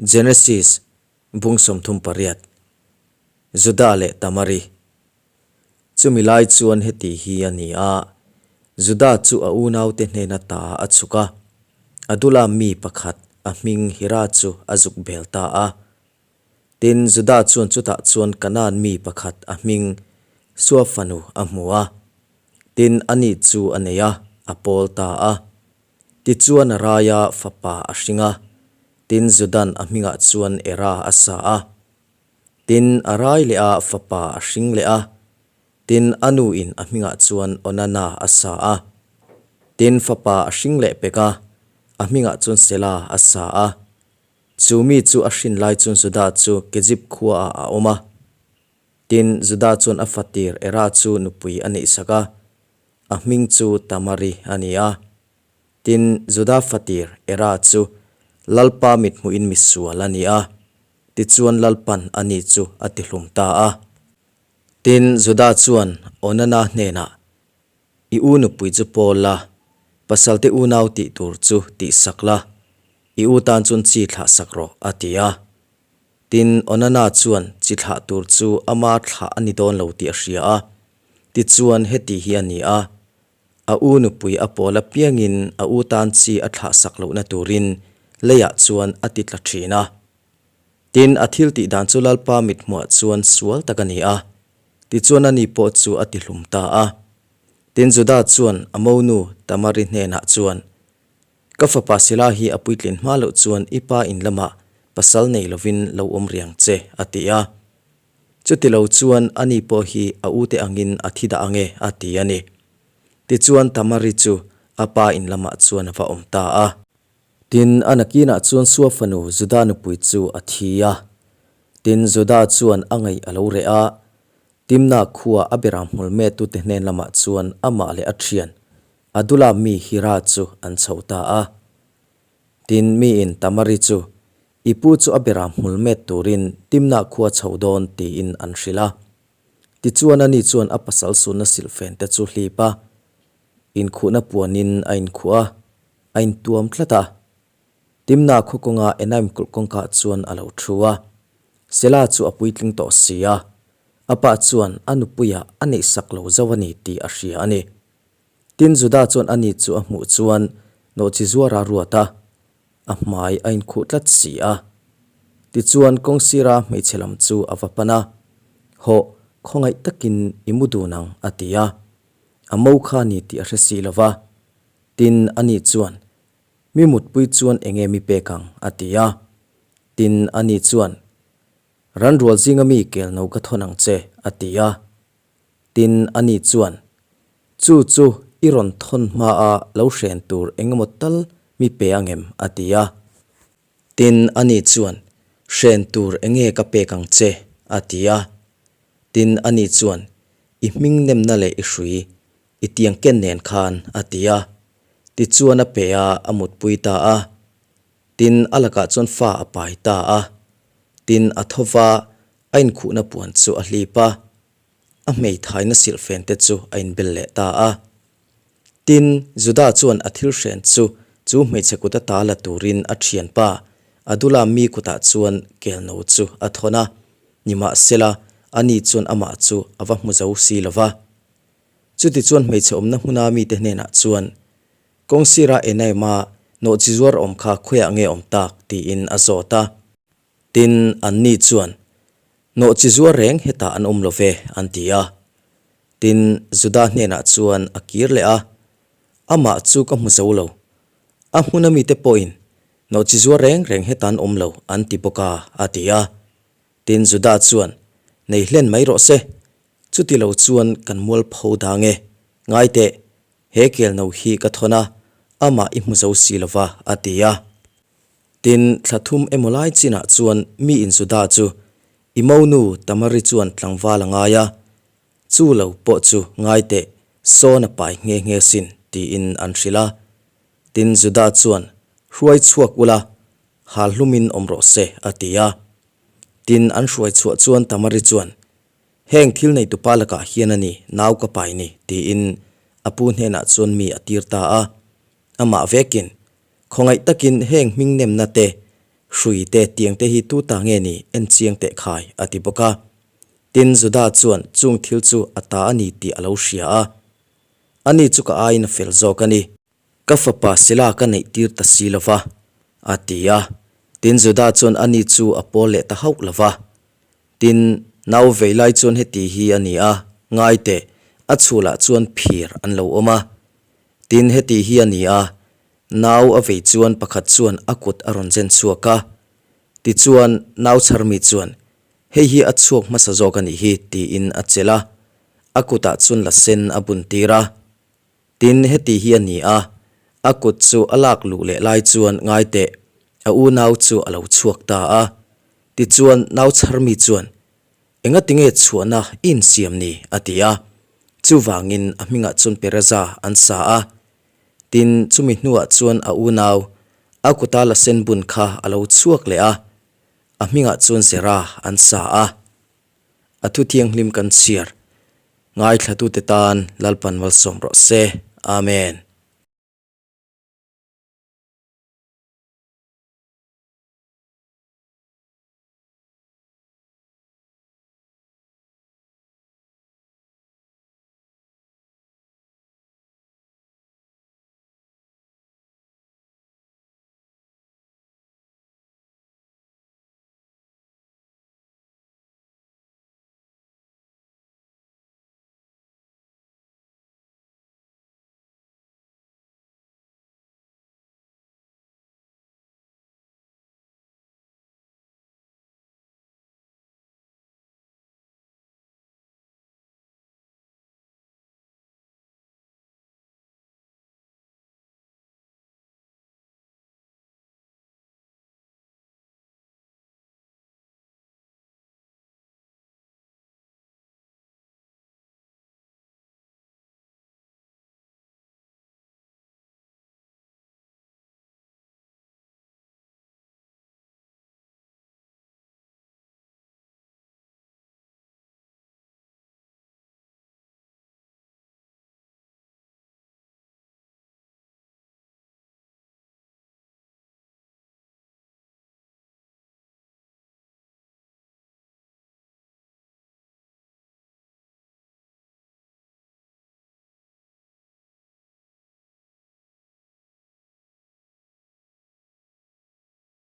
Genesis bung 38 Juda leh Tamari Chumi lai chuan heti hi a ni a, Juda chu a unaute hnena ta a chhuk a, Adulam mi pakhat a hming Hira chu a zuk bel ta a. Tin, Juda chuan chutah chuan Kanaan mi pakhat a hming Sua fanu a hmu a. Tin, ani chu a nei a, a pawl ta a. Tichuan a raia fapa a hring a, tin Judan a hmingah chuan Era a sa a. Tin a rai leh a fapa a hring leh a, tin a nu in a hmingah chuan Onana a sa a. Tin fapa a hring leh pek a, a hmingah chuan Sela a sa a. Chu mi chu a hrin lai chuan Juda chu Kezib khuaah a awm a. Tin Juda chuan a fatir Era chu nupui a neihsak a, A hming chu Tamari a ni a. Tin, Juda fatir Era chu Lalpa mithmuhin misual a ni a, tichuan Lalpan ani chu a tihlum ta a. Tin, Juda chuan Onana hnenah, I u nupui chu pawl la, pasalte unau tih tur chu tihsak la, i u tan chuan chi thlah sak rawh, a ti a. Tin, Onana chuan chi thlah tur chu ama thlah a ni dawn lo tih a hria a. Tichuan, heti hi a ni a, a u nupui a pawl apiangin a u tan chi a thlah sak lohna turin leiah chuan a ti tla thin a. Tin, a thil tih dan chu Lalpa mithmuah chuan sual tak a ni a, tichuan ani pawh chu a ti hlum ta a. Tin, Juda chuan a monu Tamari hnenah chuan, Ka fapa Sela hi a puitlin hma loh chuan i pa in lamah pasal nei lovin lo awm riang che, a ti a. Chuti lo chuan ani pawh hi a ute angin a thi dah ange, a ti a ni. Tichuan Tamari chu a pa in lamah chuan a va awm ta a. Tin, a nakinah chuan Sua fanu Juda nupui chu a thi a. Tin, Juda chuan a ngaih a lo reh a, Timna khua a berang hmul metute hnen lamah chuan amah leh a thian Adula mi Hira chu an chho ta a. Tin, miin Tamari chu, I pu chu a berah hmul met turin Timnah khua chho dawn tiin an hrilh a. Tichuan ani chuan a pasal sunna silhfen te chu hlip a, inkhuhna puanin a inkhuh a, a intuam tlat a. Timnah khaw kawnga Enaim kulh kawngkah chuan a lo thu a. Sela chu a puitling tawh si a, a pa chuan a nupuiah a neihsak lo zo a ni tih a hria a ni. Tin, Juda chuan ani chu a hmuh chuan nawhchi zuar a ruat a, a hmai a inkhuh tlat si a. Tichuan, kawngsira hmeichhe lam chu a va pan a, Hawh, khawngaih takin i mu dun ang, a ti a. A mo kha a ni tih a hre si lo va. Tin, ani chuan, Mi mutpui chuan enge mi pek ang? a ti a. Tin, ani chuan, Ranrual zinga mi kel no ka thawn ang che, a ti a. Tin, ani chuan, Chu chu i rawn thawn hmaa lo hren tur engemaw tal mi pe ang em? a ti a. Tin, ani chuan, Hren tur enge ka pek ang che? a ti a. Tin, ani chuan, I hming nemna leh i hrui, i tiang ken nen khan, a ti a. Tichuan a pe a, a mutpui ta a. Tin, a lakah chuan fa a pai ta a. Tin, a tho va, A inkhuhna puan chu a hlip a, a hmeithaina silhfen te chu a inbel leh ta a. Tin, Juda chuan a thil hren chu chu hmeichhe kut ata la turin a thianpa Adulam mi kutah chuan kelno chu a thawn a, nimahsela ani chuan amah chu a va hmu zo si lo va. Chutichuan hmeichhe awmna hmuna mite hnenah chuan, Kawngsira Enaima nawhchi zuar awm kha khawiah nge awm tak? tiin a zawt a. Tin, anni chuan, Nawhchi zuar reng hetah an awm lo ve, an ti a. Tin, Juda hnenah chuan a kir leh a, Amah chu ka hmu zo lo. A hmuna mite pawhin, Nawhchi zuar reng reng hetah an awm lo, an ti bawk a, a ti a. Tin, Juda chuan, Nei hlen mai rawh se, chuti lo chuan kan mualpho dang e. Ngai teh, he kelno hi ka thawn a, amah i hmu zo si lo va, a ti a. Tin, thla thum emaw lai chinah chuan mi in Juda chu i monu Tamari chuan tlangval a ngai a, chu lo pawh chu ngai teh, sawn a pai nghe nghe sin, tiin an hrilh a. Tin, Juda chuan, Hruai chhuak ula, hal hlumin awm rawh se, a ti a. Tin, an hruai chhuah chuan Tamari chuan, Heng thil neitupa lakah hian a ni, nau ka pai ni, tiin a pu hnenah chuan mi a tir ta a. Amah vekin, Khawngaih takin heng hming nemna te, Hrui te, tiang te hi tu ta nge ni? En chiang teh khai, a ti bawk a. Tin, Juda chuan chung thil chu a ta a ni tih a lo hria a. Ani chu ka aiin a fel zawk a ni. Ka fapa Sela ka neih tir ta si lo va, a ti a. Tin, Juda chuan ani chu a pawl leh ta hauh lo va. Tin, nau vei lai chuan heti hi a ni a, ngai teh, a chhulah chuan phir an lo awm a. Tin, heti hi a ni a, nau a vei chuan pakhat chuan a kut a rawn zen chhuak a. Tichuan, nau chharmi chuan, Hei hi a chhuak hmasa zawk a nih hi, tiin a chelh a. A kutah chuan la sen a bun tir a. Tin, heti hi a ni a, a kut chu a lak luh leh lai chuan ngai teh, a unau chu a lo chhuak ta a. Tichuan, nau chharmi chuan, Engati nge chhuahna i insiam ni? a ti a. Chuvangin a hmingah chuan Pereza an sa a. Tin, chumi hnuah chuan a unau, a kuta la sen bun kha a lo chhuak leh a, a hmingah chuan Zera an sa a. A thu thianghlim kan chhiar ngaithlatute tan Lalpan malsawm rawh se. Amen.